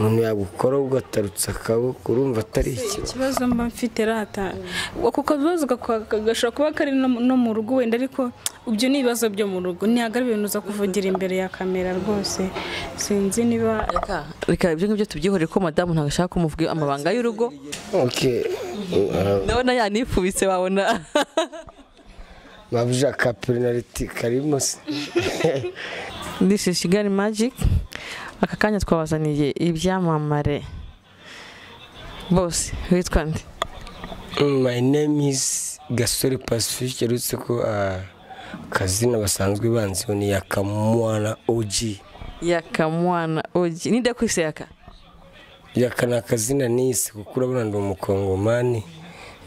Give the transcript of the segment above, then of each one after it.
Umuntu yagukora ugatarutsa akaboko, urumva atari ikibazo mba mfite rata. Ako kabazo gashobora kuba kari no mu rugo wenda, ariko ibyo ni ibibazo byo mu rugo, ntabwo ari ibintu uza kuvugira imbere ya kamera rwose. Sinzi niba reka ibyo ngibyo tubyihorere ko madamu ntabwo ashaka kumuvuga amabanga y'urugo. Okay, ndabona yanifubitse wabona mabuja ka penalty karimo se. This is Kigali Magic. Aka kanya twabazaniye ibyamamare bose. Witwa nde? My name is Gasore Pacifique, uretse ko kazina basanzwe banziho ni Yakamwana OG. Yakamwana OG. Ninde kwise Yaka? Yaka ni akazina nise kuko urabona ndi umukongomani.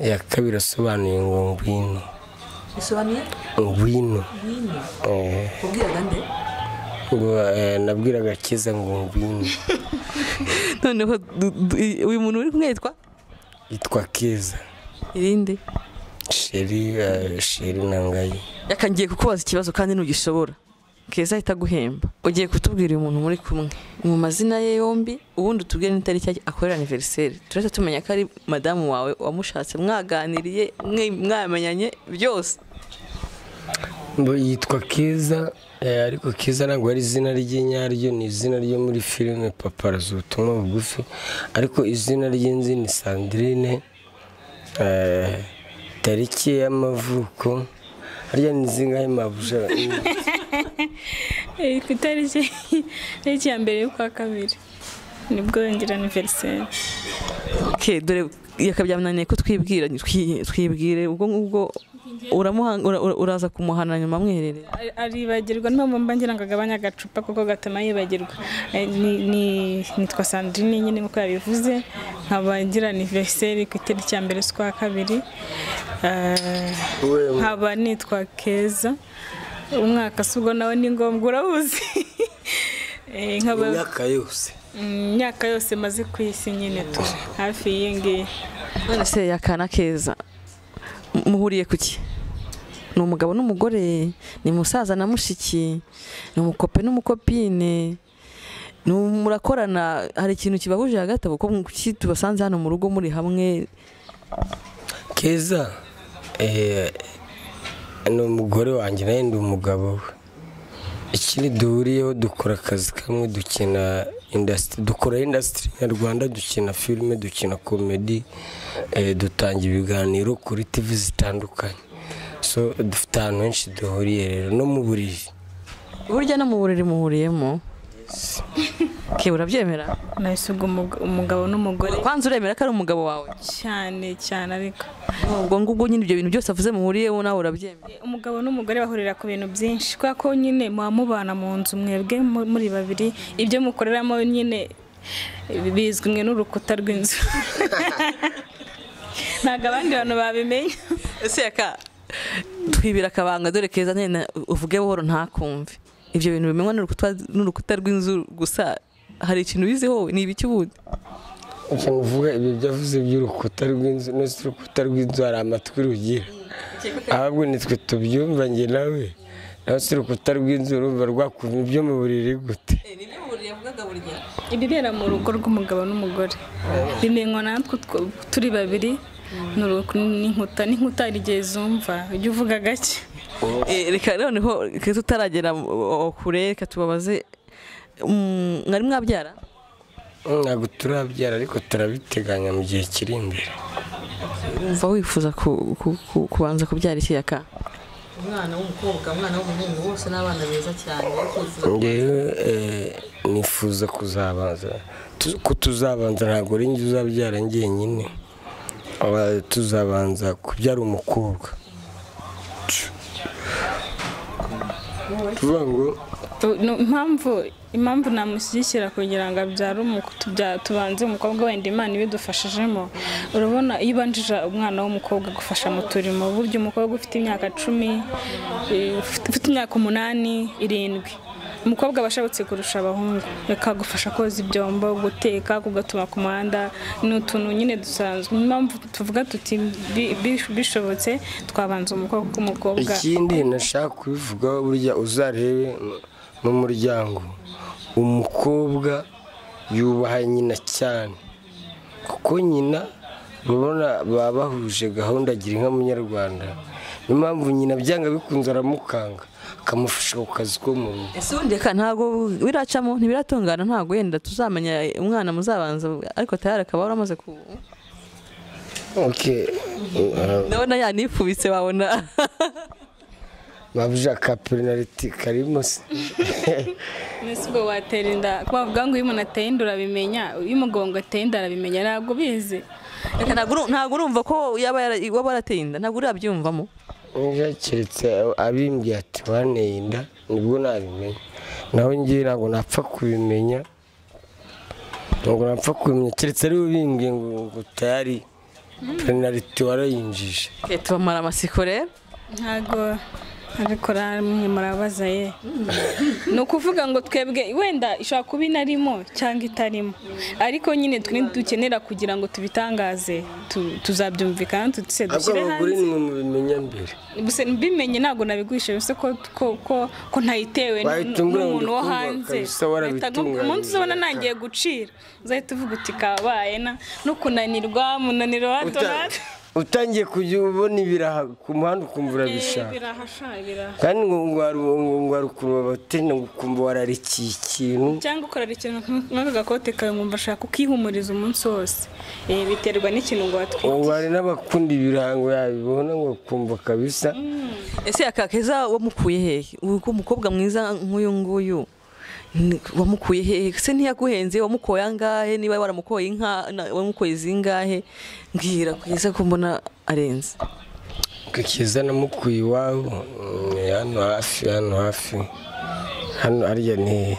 Yaka birasobanuye ngo ngwino. Bisobanuye? Ngwino. Ngwino. Ubwiraga nde? Ngo nabwiraga Keza ngo ngwino. Noneho uyu muntu uri kumwe yitwa? Yitwa Keza. Irindi? Sheri, Sheri Nangayi. Yaka, ngiye kukubaza ikibazo kandi ntugishobora. Keza ahita guhemba. Ugiye kutubwira uyu muntu muri kumwe mu mazina ye yombi, ubundi utubwire n'itariki akorera anniversaire. Turetse tumenya ko ari madamu wawe wamushatse, mwaganiriye, mwamenyanye byose. Mbo yitwa Keza, ariko Keza ntabwo ari izina rye nyaryo, ni izina ryo muri filime Paparazi ubutumwa bugufi, ariko izina ry'inzi ni Sandrine. Tariki y'amavuko harya ni zingahe mabuja? Ku itariki ya 2 y'ukwa 2 nibwo ngira anniversaire. Okay, dore yakabyamunaniye ko twibwira, twibwire ubwo ngubwo uraza kumuhana nyuma mwiherere. Aribagirwa, niyo mpamvu ngira ngo agabanye agacupa kuko gatuma yibagirwa. Nitwa Sandrine nyine nkuko yabivuze, nkaba ngira anniversaire ku itariki ya 2 z'ukwa 2. Nkaba nitwa Keza. Umwaka si ubwo nawe ni ngombwa urabuzi. Nkaba imyaka yose, imyaka yose maze ku isi nyine tu hafi y'iyi ngiyi. None se Yaka Keza muhuriye kuki? Ni umugabo n'umugore, ni musaza na mushiki, ni umukope n'umukopine, ni murakorana, hari ikintu kibahuje hagati abo ko tubasanze hano mu rugo muri hamwe? Keza ni umugore wanjye, nawe ndi umugabo we. Ikindi duhuriyeho, dukora akazi kamwe, dukina industry, dukora industry nyarwanda, dukina filime, dukina comedy, dutanga ibiganiro kuri TV zitandukanye. So dufite ahantu henshi duhuriye rero, no mu buriri. Burya no mu buriri muhuriyemo? Ke urabyemera? Nahise ubwo umugabo n'umugore. Kwanza uremera ko ari umugabo wawe? Cyane cyane, ariko ubwo ngubwo nyine ibyo bintu byose avuze muhuriyeho nawe urabyemera? Umugabo n'umugore bahurira ku bintu byinshi, kubera ko nyine muba mubana mu nzu mwebwe muri babiri, ibyo mukoreramo nyine bizwi mwe n'urukuta rw'inzu. Ntabwo abandi bantu babimenya. Ese Yaka, twibira akabanga dore Keza nyine uvuge buhoro ntakumve. Ibyo bintu bimenywa n'urukuta rw'inzu gusa, hari ikintu biziho ni ibiki ubundi? Ikintu uvuga ibi byavuze by'urukuta rw'inzu, n'urukuta rw'inzu hari amatwi rugira, ahubwo nitwe tubyumva njye nawe. Naho si urukuta rw'inzu urumva rwakumva ibyo mu buriri gute? Nibyo mu buriri yavugaga burya. Ibibera mu rugo rw'umugabo n'umugore bimenywa natwe turi babiri, n'inkuta n'inkuta igihe zumva ujya uvuga gake. Reka noneho tutaragera kure, reka tubabaze, mwari mwabyara? Ntabwo turabyara, ariko turabiteganya mu gihe kiri imbere. Umva wifuza kubanza kubyara iki Yaka? Umwana w'umukobwa, umwana w'umuhungu, bose n'abana beza cyane. Ngewe nifuza kuzabanza, tuzabanza ntabwo ari njye uzabyara njyenyine, tuzabanza kubyara umukobwa. Tuvuga ngo impamvu namushyigikira kugira ngo abyare tubanze umukobwa, wenda Imana ibidufashijemo. Urabona iyo ubanjije umwana w'umukobwa gufasha mu turimo, burya umukobwa ufite imyaka 10, ufite imyaka 8, 7, umukobwa aba ashabutse kurusha abahungu, akagufasha koza ibyombo, guteka, kugatuma ku muhanda, ni utuntu nyine dusanzwe. Impamvu tuvuga tuti bishobotse twabanza umukobwa k'umukobwa. Ikindi nashaka kubivugaho, burya uzarebe mu muryango umukobwa Yubaha nyina cyane, kuko nyina urabona baba bahuje gahunda, agira inka munyarwanda. Niyo mpamvu nyina byanga bikunze aramukanga, akamufasha ku kazi ko mu rugo. Ese ubundi reka ntabwo biracamo, ntibiratungana, ntabwo wenda tuzamenya umwana muzabanza, ariko tayari akaba waramaze ku Okay. Ndabona yanifubitse, wabona Mabuja ka penalty karimo se. Nese ubwo watera inda, ko bavuga ngo iyo umuntu ateye inda urabimenya, iyo umugabo ngo ateye inda arabimenya, ntabwo ubizi. Reka ntabwo urumva ko yaba waba warateye inda, ntabwo urabyumvamo. Keretse abimbwiye ati wanteye inda, nibwo nabimenya. Naho ngewe ntabwo napfa kubimenya, ntabwo napfa kubimenya keretse ari we ubimbwiye ngo tayari penalty warayinjije. Tubamara amasiko rero. Ntabwo ariko namwe murabaza ye. Ni ukuvuga ngo twebwe wenda ishobora kuba inarimo cyangwa itarimo, ariko nyine twe dukenera kugira ngo tubitangaze, tuzabyumvikana tutse Ariko dushyire abagore hanze. nimwe mubimenya mbere. Gusa mbimenye ntabwo nabiguhishe, gusa ko ko ntayitewe Wahita umbwira ngo n'umuntu wo ndikumva hanze. kabisa warabitunganyije. Umunsi uzabona nangiye gucira, uzahita uvuga uti kabaye na no kunanirwa, munaniro wa hato na hato. Utangiye kujya ubona ibiraha ku muhanda ukumva urabishaka. Ibiraha sha, ibiraha. Kandi ngo hari ukuntu babatera, ngo ukumva wararikiye ikintu. Cyangwa ukarara ikintu nk'aka gakote kawe nkumva ashaka kukihumuriza umunsi wose. Biterwa n'ikintu ngo watwite. Ngo hari n'abakunda ibiraha ngo yabibona ngo ukumva kabisa. Ese aka Keza wamukuye hehe? Uko umukobwa mwiza nk'uyu nguyu wamukuye hehe? Se ntiyaguhenze, wamukoye angahe? Niba waramukoye inka, wamukoye zingahe? Mbwira Keza ko mbona arenze. Keza namukuye iwabo, hano hafi, hano hafi. Hano arya ni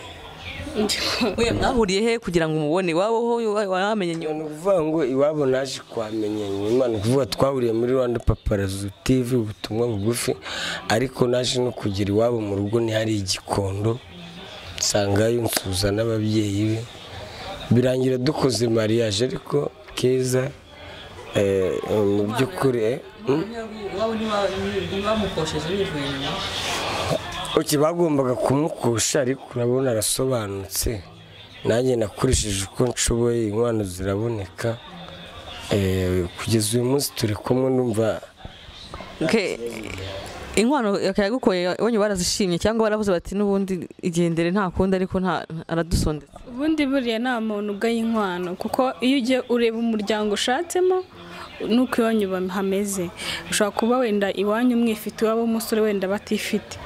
Oya, mwahuriye he kugira ngo umubone? Iwabo ho wamenye nyuma? Ni ukuvuga ngo iwabo naje kuhamenya nyuma, ni ukuvuga twahuriye muri Rwanda Paparazzi TV, ubutumwa bugufi, ariko naje no kugira iwabo mu rugo ni hari igikondo, nsangayo nsuza n'ababyeyi be, birangira dukoze mariage. Ariko Keza mu by'ukuri Iwabo ntibamukosheje bivuye inyuma. Oki bagombaga kumukosha, ariko urabona arasobanutse. Nanjye nakoresheje uko nshoboye, inkwano ziraboneka. Kugeza uyu munsi turi kumwe, ndumva. Okay. Inkwano yakayagukoye wonye barazishimye cyangwa baravuze bati n'ubundi igendere nta kundi, ariko nta aradusondetse? Ubundi buriya nta muntu ugaye inkwano, kuko iyo ugiye ureba umuryango ushatsemo nuko iwanyu hameze, ushobora kuba wenda iwanyu mwifite, iwabo w'umusore wenda batifite,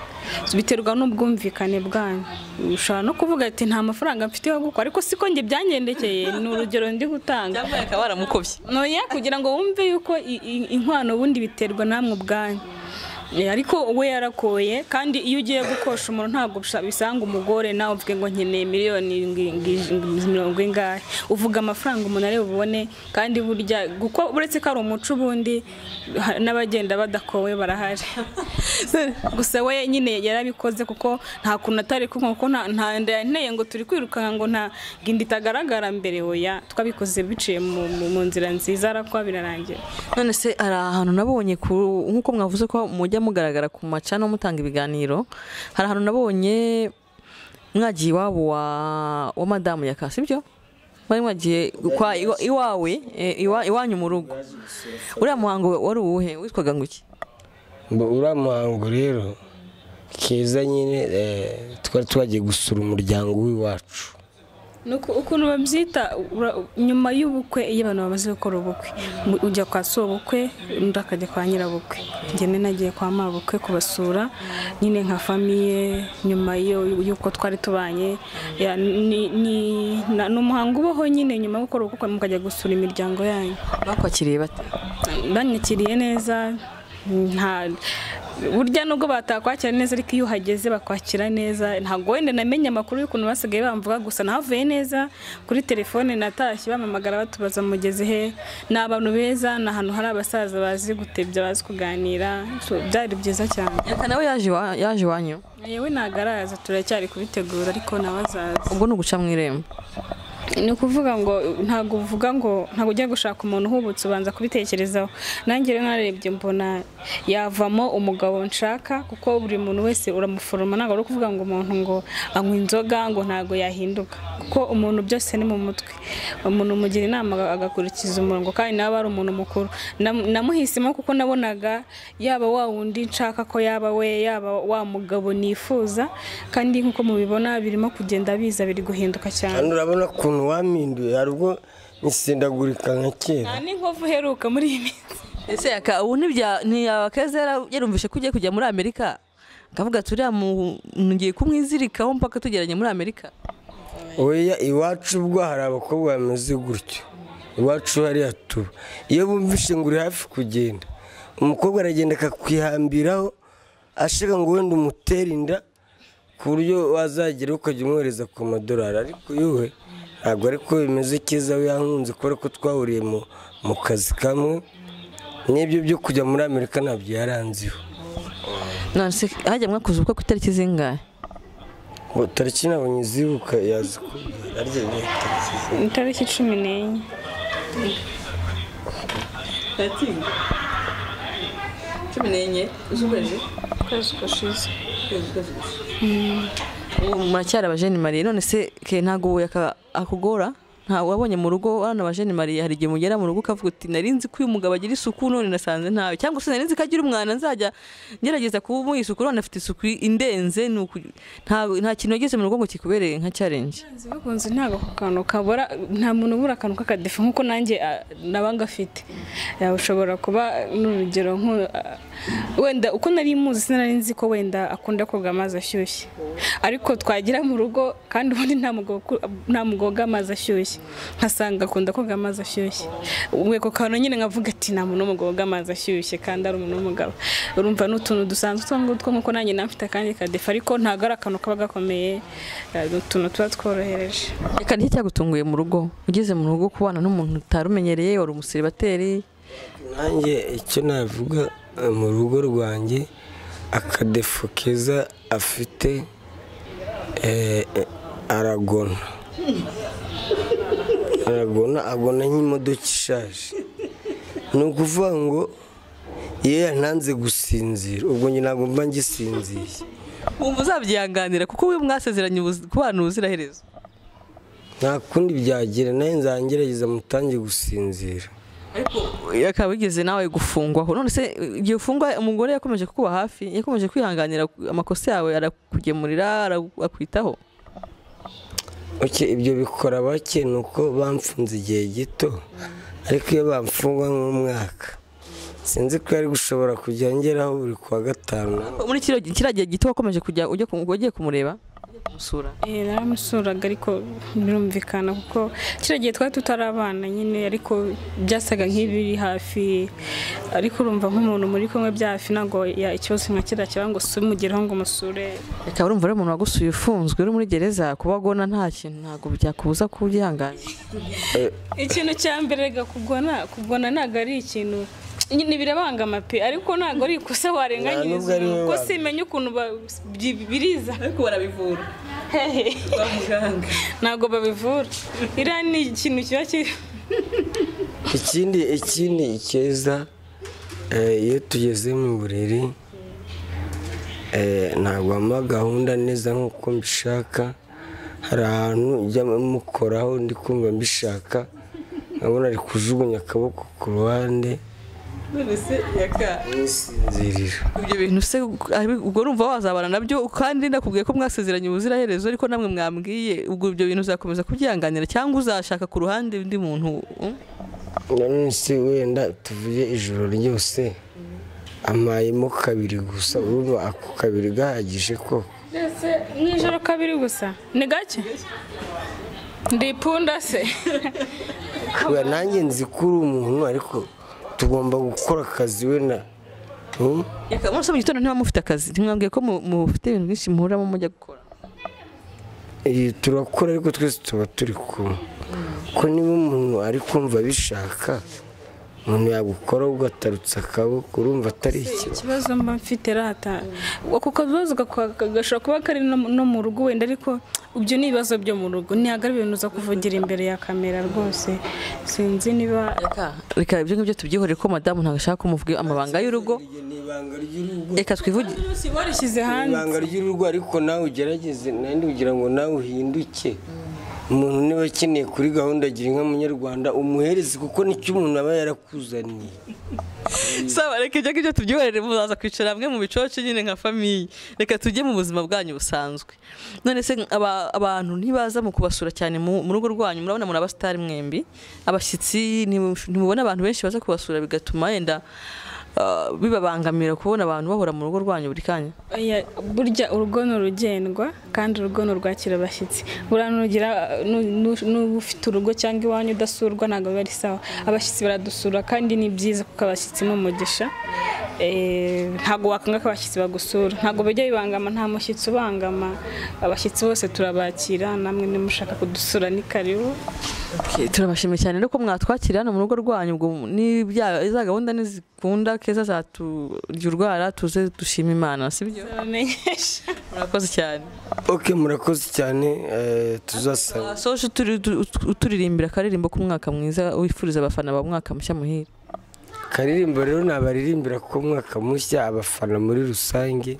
biterwa n'ubwumvikane bwanyu. Ushobora no kuvuga ati nta mafaranga mfite yo gukora, ariko siko njye byangendekeye, ni urugero ndi gutanga. Cyangwa akaba baramukobye. Noya, kugira ngo wumve yuko inkwano ubundi biterwa namwe ubwanyu. Ariko we yarakoye, kandi iyo ugiye gukosha umuntu ntabwo bisanga umugore nawe uvuge ngo nkeneye miliyoni mirongo ingahe, uvuga amafaranga umuntu ari bubone. Kandi burya kuko uretse ko ari umuco, ubundi n'abagenda badakowe barahari. Gusa we nyine yarabikoze kuko nta kuntu atari kumwe, kuko nta nda yanteye ngo turi kwirukanka ngo nta ngo inda itagaragara mbere. Oya, twabikoze biciye mu nzira nziza, arakwa birarangira. None se hari ahantu nabonye nk'uko mwavuze ko mujya mugaragara ku macano mutanga ibiganiro, hari ahantu nabonye mwagiye iwabo wa madamu Yaka, sibyo? Mwari mwagiye kwa iwawe, iwanyu mu rugo. Uriya muhango wari uwuhe? Witwaga ngo iki? Uriya muhango rero Keza nyine twari twagiye gusura umuryango w'iwacu. Nuko ukuntu babyita nyuma y'ubukwe, iyo abantu bamaze gukora ubukwe, ujya kwa sobukwe undi akajya kwa nyirabukwe. Njye nagiye kwa mabukwe kubasura nyine nka famiye nyuma y'uko twari tubanye. Ni umuhango ubaho nyine nyuma yo gukora ubukwe mukajya gusura imiryango yanyu. Bakwakiriye bate? Banyakiriye neza, nta burya nubwo batakwakira neza, ariko iyo uhageze bakwakira neza. Ntabwo wenda namenye amakuru y'ukuntu basigaye bamvuga, gusa nahavuye neza kuri telefone, natashye bamamagara batubaza mugeze he. Ni abantu beza, ni ahantu hari abasaza bazi gutebya, bazi kuganira, byari byiza cyane. Yaka nawe yaje iwanyu? Yewe ntabwo araza, turacyari kubitegura, ariko nawe azaza. Ubwo ni uguca mu irembo? Ni ukuvuga ngo ntabwo uvuga ngo ntabwo ujya gushaka umuntu uhubutse, ubanza kubitekerezaho. Nanjye rero narebye mbona yavamo umugabo nshaka, kuko buri muntu wese uramuforoma. Ntabwo ari ukuvuga ngo umuntu ngo anywa inzoga ngo ntabwo yahinduka, kuko umuntu byose ni mu mutwe. Umuntu umugira inama agakurikiza umurongo, kandi nawe ari umuntu mukuru. Namuhisemo kuko nabonaga yaba wa wundi nshaka ko yaba we, yaba wa mugabo nifuza, kandi nk'uko mubibona birimo kugenda biza, biri guhinduka cyane. Hano urabona ukuntu wampinduye, hari ubwo nisindagurika nka kera. Nta n'inkovu uheruka muri iyi minsi. Ese Yaka, ubu ntiyaba Keza yarumvishe ko ugiye kujya muri Amerika, akavuga ati uriya muntu ngiye kumwizirikaho mpaka tugeranye muri Amerika? Oya, iwacu ubwo hari abakobwa bameze gutyo. Iwacu hariya tuba, iyo bumvishe ngo uri hafi kugenda, umukobwa aragenda akakwihambiraho ashaka ngo wenda umutere inda, ku buryo wazagera ukajya umwohereza ku madolari. Ariko yewe ntabwo ariko bimeze. Keza we yankunze kubera ko twahuriye mu kazi kamwe, n'ibyo byo kujya muri Amerika ntabyo yaranziho. None se hajya mwakoze ubukwe ku itariki zingahe? Ngo tariki ntabwo nyizibuka, yazi kubwira arya ni tariki zingahe? Itariki 14. 14 z'ukwezi Ukwezi gushize. Ubu muracyari abajeni mariye. None se ke ntabwo akugora? Nta wabonye mu rugo hano abajeni mariye, hari igihe mugera mu rugo ukavuga uti nari nzi ko uyu mugabo agira isuku none nasanze ntawe, cyangwa se nari nzi ko agira umwana nzajya ngerageza kumuha isuku none afite isuku indenze. Nta kintu wageze mu rugo ngo kikubereye nka challenge? Bikunze ntabwo ako kantu kabura, nta muntu ubura akantu k'akadefu nk'uko nanjye naba ngafite. Ushobora kuba n'urugero wenda uko nari muzi sinari nzi ko wenda akunda koga amazi ashyushye, ariko twagira mu rugo kandi ubundi nta mugabo woga amazi ashyushye, nkasanga akunda koga amazi ashyushye. Ubwo ako kantu nyine nkavuga ati nta muntu w'umugabo woga amazi ashyushye kandi ari umuntu w'umugabo. Urumva ni utuntu dusanzwe utwo ngutwo, nk'uko nanjye mfite akandi kadefu, ariko ntabwo ari akantu kaba gakomeye, utuntu tuba tworohereje. Reka niki cyagutunguye mu rugo ugeze mu rugo kubana n'umuntu utari umenyereye, wari umuseribateri? Nanjye icyo navuga mu rugo rwanjye, akadefu keza afite, aragona. Aragona, agona nk'imodoka ishaje. Ni ukuvuga ngo iyo yantanze gusinzira, ubwo njye ntabwo mba ngisinziye. Wumva uzabyihanganira kuko we mwasezeranye kubana ubuziraherezo? Nta kundi byagira, nawe nzangerageza mutange gusinzira. Ariko akaba wigeze nawe gufungwaho. None se igihe ufungwa umugore yakomeje kukuba hafi, yakomeje kwihanganira amakosa yawe, arakugemurira, arakwitaho? Okay, ibyo bikora bake, ni uko bamfunze igihe gito, ariko iyo bamfungwa nk'umwaka sinzi ko yari gushobora kujya ngeraho buri kuwa gatanu. Muri kiriya gihe gito wakomeje kujya ugiye kumureba, kumusura? Naramusuraga, ariko birumvikana kuko kiriya gihe twari tutarabana nyine, ariko byasaga nk'ibiri hafi. Ariko urumva nk'umuntu muri kumwe bya hafi ntabwo ikibazo nka kiriya kiba ngo umugereho ngo umusure. Reka urumva ari umuntu wagusuye ufunzwe uri muri gereza, kuba agona nta kintu ntabwo byakubuza kubyihanganira. Ikintu cya mbere rega kugona ntabwo ari ikintu nyine, birabangama pe, ariko ntabwo ari ikosa warenganyiriza umuntu, kuko simenya ukuntu biriza. Ariko barabivura hehe kwa muganga? Ntabwo babivura, iriya ni ikintu kiba kiri. Ikindi keza, iyo tugeze mu buriri ntabwo ampa gahunda neza nk'uko mbishaka. Hari ahantu njya mukoraho ndi kumva mbishaka, nkabona ari kujugunya akaboko ku ruhande. None se Yaka, nisinzirira. Ibyo bintu se ubwo urumva wazabana nabyo? Kandi ndakubwiye ko mwasezeranye ubuziraherezo, ariko namwe mwambwiye, ubwo ibyo bintu uzakomeza kubyihanganira cyangwa uzashaka ku ruhande undi muntu? None se wenda tuvuye ijoro ryose amayemo kabiri gusa, urumva ako kabiri gahagije koko? Mbese mu ijoro kabiri gusa ni gake? Ndipunda se? Nanjye nzi ko uri umuntu, ariko tugomba gukora akazi wenda. Yaka, umunsi mu gitondo ntiba mufite akazi, ntimwambwiye ko mufite ibintu byinshi muhuramo mujya gukora? Turakora, ariko twese tuba turi kumwe. Ko niba umuntu ari kumva abishaka, umuntu yagukora ugatarutsa akaboko, urumva atari ikibazo. Ikibazo mba mfite rata, ako kabazo gashobora kuba kari no mu rugo wenda, ariko Ibyo ni ibibazo byo mu rugo, ntabwo ari ibintu uza kuvugira imbere ya kamera rwose. Sinzi niba Reka ibyo ngibyo tubyihorere, ko madamu ntabwo ashaka kumuvuga amabanga y'urugo. Ni ibanga ry'urugo. Reka twivugire. Warishyize hanze. Ibanga ry'urugo, ariko nawe ugerageze nandi kugira ngo nawe uhinduke. Umuntu niba akeneye kuri gahunda Gira Inka Munyarwanda, umuhereze, kuko nicyo umuntu aba yarakuzaniye. Sawa, reka ibyo ngibyo tubyihorere, muzaza kwicara hamwe mu bicoce nyine nka famille. Reka tujye mu buzima bwanyu busanzwe. None se abantu ntibaza mu kubasura cyane mu rugo rwanyu? Murabona muri abasitari mwembi, abashyitsi ntimubona abantu benshi baza kubasura, bigatuma yenda bibabangamira kubona abantu bahora mu rugo rwanyu buri kanya? Oya, burya urugo ni urugendwa, kandi urugo ni urwakira abashyitsi. Buriya nugira nuba ufite urugo cyangwa iwanyu udasurwa, ntabwo biba ari sawa. Abashyitsi baradusura kandi ni byiza, kuko abashyitsi ni umugisha. Ntabwo wakanga ko abashyitsi bagusura, ntabwo bijya bibangama, nta mushyitsi ubangama. Abashyitsi bose turabakira, namwe nimushaka kudusura ni karibu. Okay, turabashimiye cyane rero ko mwatwakira hano mu rugo rwanyu. Ubwo ni za gahunda nizikunda, Keza zaturya urwara, tuze dushima Imana, sibyo? Tuzabamenyesha. Murakoze cyane. Ok, murakoze cyane, tuzasaba. Soje uturirimbira akaririmbo k'umwaka mwiza, wifuriza abafana ba mwaka mushya muhire. Karirimbo rero nabaririmbira ko mwaka mushya abafana muri rusange,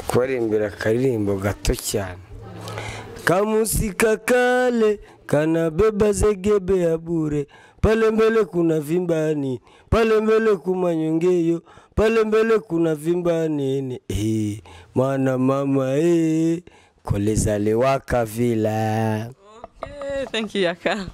kubaririmbira akaririmbo gato cyane. Kamusika kale kanabeba zegebe ya bure, pale mbele kuna vimbani, pale mbele kumanyongeyo, pale mbele kuna vimba nini, mwana mama, kolezaliwaka vila. Okay, thank you, Yaka.